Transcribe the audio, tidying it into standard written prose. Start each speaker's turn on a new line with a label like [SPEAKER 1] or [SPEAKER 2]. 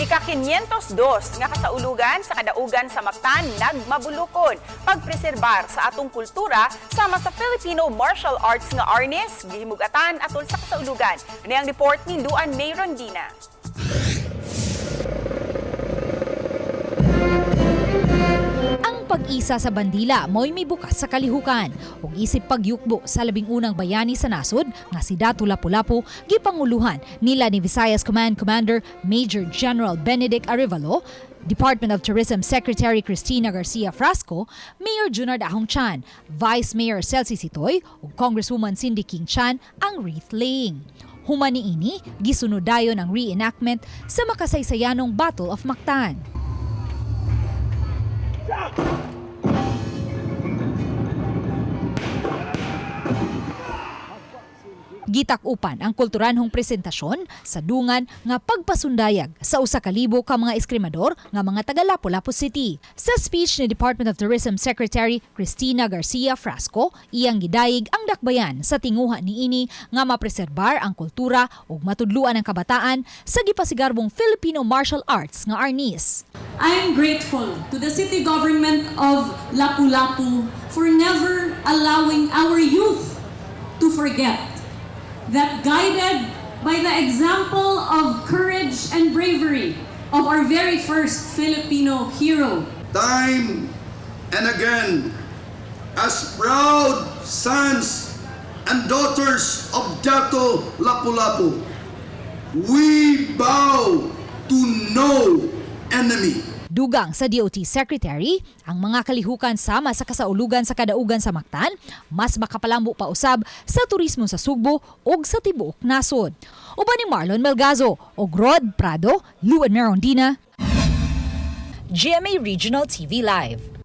[SPEAKER 1] Ika-502 nga kasaulugan sa kadaugan sa Mactan nagmabulukon. Pagpreserbar sa atong kultura sama sa Filipino martial arts nga arnis, gihimugatan atol sa kasaulugan. Ini ang report ni Luan May Rondina.
[SPEAKER 2] Ang pag-isa sa bandila mo'y mibukas sa kalihukan ug isip pagyukbo sa 11 bayani sa nasod nga si Datu Lapu-Lapu, gipanguluhan nila ni Visayas Command Commander Major General Benedict Arevalo, Department of Tourism Secretary Cristina Garcia Frasco, Mayor Junard Ahong Chan, Vice Mayor Celsi Sitoy ug Congresswoman Cindy King Chan ang wreath laying. Human niini, gisunod dayon ang reenactment sa makasaysayanong Battle of Mactan. Gitak-upan ang kulturanhong presentasyon sa dungan nga pagpasundayag sa 1,000 ka mga eskrimador nga mga taga Lapu-Lapu City. Sa speech ni Department of Tourism Secretary Cristina Garcia Frasco, iyang gidayeg ang dakbayan sa tinguha niini nga mapreserbar ang kultura ug matudluan ang kabataan sa gipasigarbong Filipino martial arts nga arnis.
[SPEAKER 3] I am grateful to the city government of Lapu-Lapu for never allowing our youth to forget that, guided by the example of courage and bravery of our very first Filipino hero,
[SPEAKER 4] Time and again, as proud sons and daughters of Datu Lapu-Lapu, we bow to no enemy.
[SPEAKER 2] Dugang sa DOT Secretary, ang mga kalihukan sama sa kasaulugan sa kadaugan sa Mactan, mas makapalambo pa usab sa turismo sa Sugbo ug sa tibuok nasod. Uban ni Marlon Melgazo ug Rod Prado, Luan Merondina, GMA Regional TV Live.